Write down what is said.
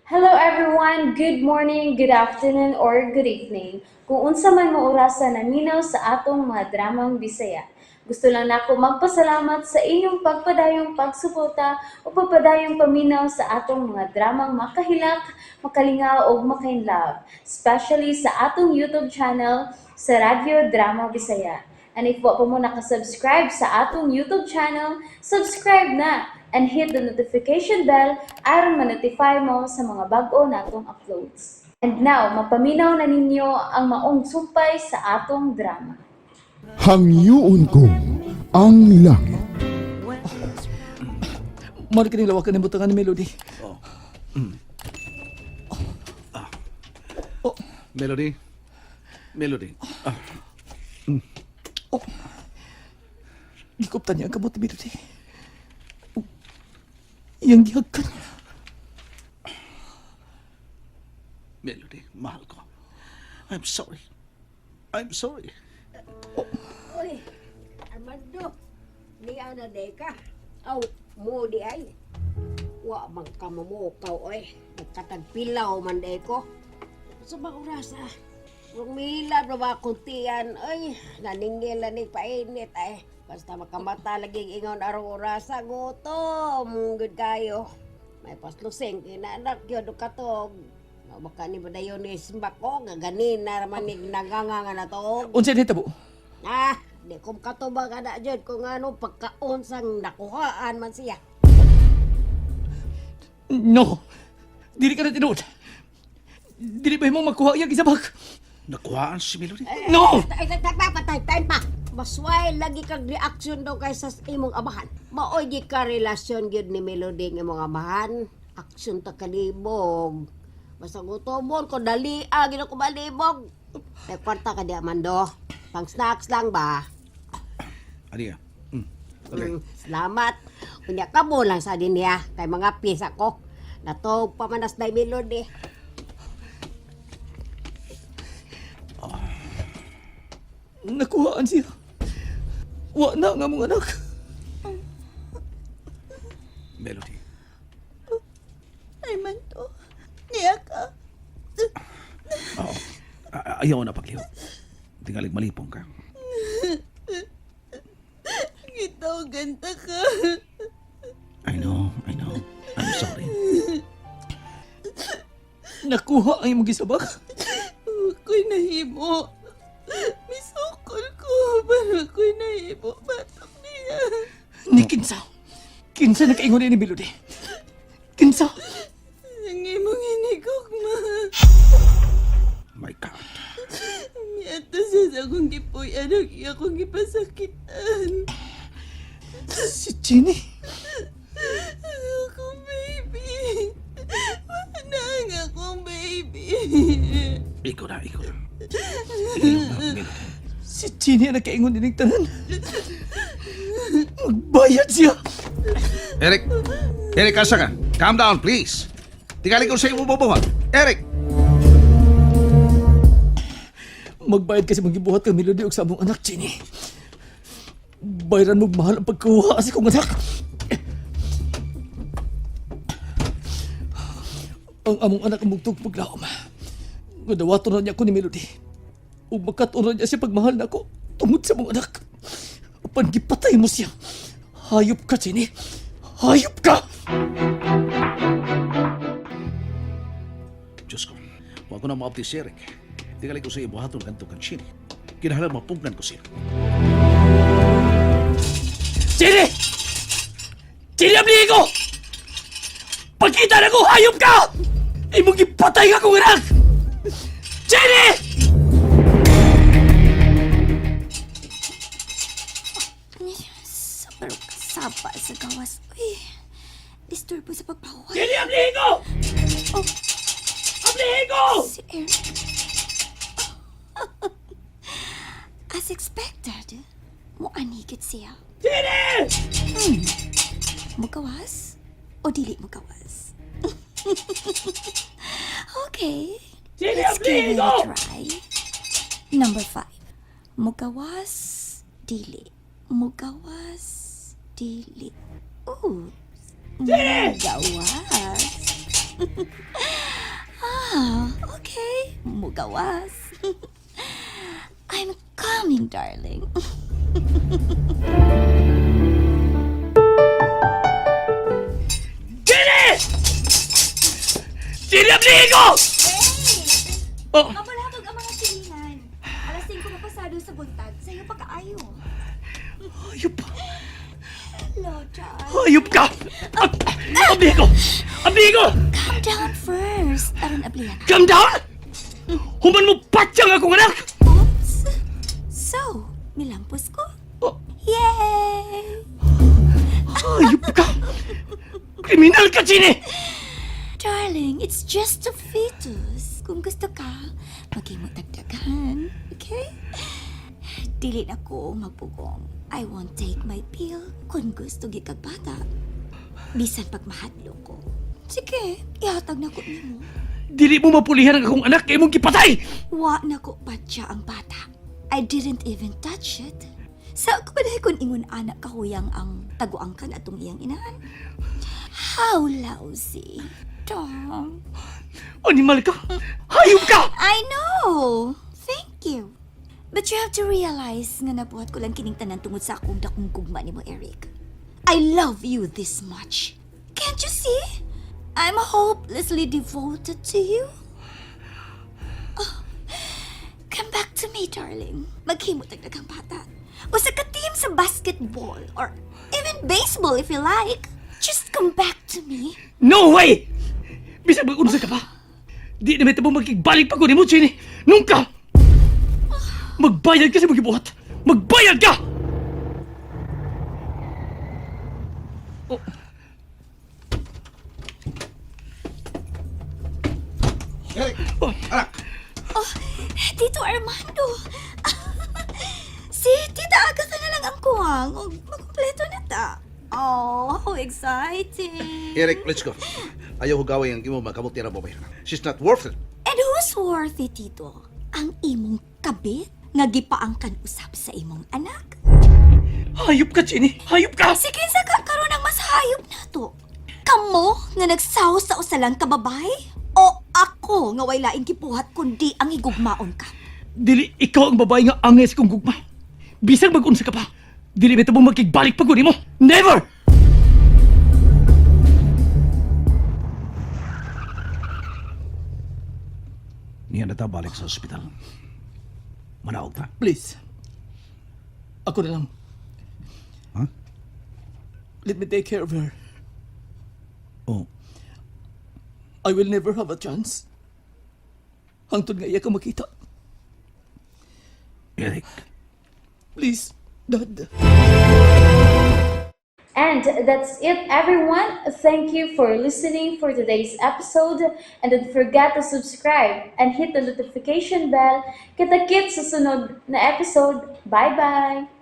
Hello everyone! Good morning, good afternoon, or good evening. Kung unsa man mo orasa naminaw sa atong mga dramang Bisaya. Gusto lang nako magpasalamat sa inyong pagpadayong pagsuporta o pagpadayong paminaw sa atong mga dramang makahilak, makalingaw ug makainlove, especially sa atong YouTube channel sa Radyo Drama Bisaya. And if wa pa mo nakasubscribe sa atong YouTube channel, subscribe na and hit the notification bell aron ma-notify mo sa mga bag-o natong uploads. And now, mapaminaw na ninyo ang maong sumpay sa atong drama. Hangyoon ko ang langit. Mao kining lawakan ni butangan ni Melody. Oh. Oh. Melody. Melody. Ah, Oh. Gikuptan niya ang kamot ni Melody. Oh. Iyang gihagkan. Melody, mahal ko. I'm sorry. I'm sorry. Uy, Armando, niya na day ka. Aw, mo di ay. Wa man ka mamukaw, oy. Nagkatagpilaw man day ko. Sa mga oras, ah. Kung mihilab na ba kuntian, ay, naningil na ni painit, ay. Basta makamata lagi ingon arong orasa, gutom, good kayo. May paslusing, inaanak yun, katog. Baka ni ba dayon ni simbak ko, nga ganin na raman ni naganga nga na to. Unsa ni tabo? Ah, di ko makatubag ana jud kung ano pagkaon sang nakuhaan man siya. No. Dili ka na tinuod. Dili ba mo makuha iyang isabak? Nakuhaan si Melody. No! Ay, ay, ay, patay, time pa. Masway lagi kag reaction daw kaysa sa imong amahan. Maoy gi ka relasyon gyud ni Melody ng imong amahan. Aksyon ta kalibog. Basta gutomon ko dali ah, gino ko malibog. May kwarta ka di Amando. Pang snacks lang ba? Ano yan? Okay. Salamat. Unya ka mo lang sa din niya kay mga pisa ko. Natog pa man as day Melody. Nakuhaan siya. Wa na nga mong anak. Melody. Armando, niya ka. Oo. Ayaw na paglihok. Tingalig malipong ka. Gitawagan ta ka. I know, I know. I'm sorry. Nakuha ang imong gisabak. Ako'y nahimo. Misukol ko. Pero ako'y nahimo. Batok niya. Ni kinsa. Kinsa nakaingon ni Melody. Kinsa. Ang imong hinigog, ma. My God. Miyato siya sa akong gipuy-an. Ang iya akong gipasakitan. Si Jenny. Ang akong baby. Wala ang akong baby. Ikaw na, ikaw na. Ikaw na, Melody. Si Jenny ang nakaingon nining tanan. Magbayad siya. Eric! Eric, asa ka? Calm down, please. Tingalig ko sa imong bubuhat. Eric! Magbayad kasi magibuhat kang Melody og sa among anak, Jenny. Bayran mo mahal ang pagkuha sa akong anak. Ang among anak ang mugtog paglaom. Nga dawaton na niya ako ni Melody. Ug makatuon na niya siya pagmahal na ako tungod sa among anak. Apan gipatay mo siya. Hayop ka, Jenny. Hayop ka! Diyos ko, huwag ko na maabti si Eric. Tingalig ko sa ibuhaton kanto kang Chini. Kinahanglan mapugnan ko siya. Jenny! Jenny, abli ko! Pagkita na ko, hayop ka! Imong gipatay ka kong anak! Jenny! Sa saba sa gawas. Uy, disturbo sa pagpahuway. Jenny, abli ko! Oh. Abli ko! Si Eric. As expected, muanigit siya. Jenny! Mugawas o dili mugawas? Okay, Jenny, let's give it a abli ko! try. Number 5. Mugawas, dili. Mugawas, dili. Ooh, mugawas. gawas. I'm coming, darling. Jenny! Jenny, ablihin ko! Oh, Mapalabog ang mga silingan. Alas 5 na pasado sa buntag. Sa'yo pagkaayo. Hayop! Hello, John. Hayop ka! Ablihin ko! Ablihin ko! Calm down first. Aron ablihan. Calm down! Human mo patyang akong anak! Oops. So, nilampos ko? Oh, Yay! hayop ka! Kriminal ka, Jenny! Darling, it's just a fetus. Kung gusto ka, maghimo tagdaghan. Okay? Dili na ko magpugong. I won't take my pill kung gusto gikag bata. Bisan pag mahadlo ko. Sige, ihatag na ko nimo. Dili mo mapulihan ang akong anak kay imong gipatay! Wa na ko patya ang bata. I didn't even touch it. Sa ako ba dahil kung ingon anak kahuyang ang taguang kan atong iyang inahan? How lousy. Tom. Animal ka! Hayop ka! I know! Thank you. But you have to realize nga nabuhat ko lang kining tanan tungod sa akong dakong gugma nimo, Eric. I love you this much. Can't you see? I'm hopelessly devoted to you. Oh, come back to me, darling. Maghimo tagdagang bata. Usa ka team sa basketball or even baseball if you like. Just come back to me. No way! Bisag mag-unsa ka pa! Di na may tabang makigbalik pa ko nimo, Jenny! Nungka! Magbayad ka sa mga gibuhat! Magbayad ka! Oh. Eric! Oh. Anak! Oh, Tito Armando. Si Tita Agatha na lang ang kuwang. O, makumpleto na ta. Oh, how exciting. Eric, let's go. Ayaw hugaway ang imo makamuti na babae. She's not worth it. And who's worthy, Tito? Ang imong kabit nga gipaangkan usab sa imong anak? Hayop ka, Jenny! Hayop ka! Si kinsa ka karon ang mas hayop na to? Kamo nga nagsaw sa usalang kababay? O ako nga way laing gibuhat kundi ang higugmaon ka? Dili ikaw ang babae nga angay sa kong gugma. Bisag mag-unsa ka pa. Dili may tabang makigbalik pa ko nimo. Never! Niya na ta balik sa ospital. Manaog ta. Please. Ako na lang. Huh? Let me take care of her. Oh. I will never have a chance. Hangtod nga iya ka makita. Eric. Please, Dad. And that's it, everyone. Thank you for listening for today's episode. And don't forget to subscribe and hit the notification bell. Kita-kits sa sunod na episode. Bye-bye!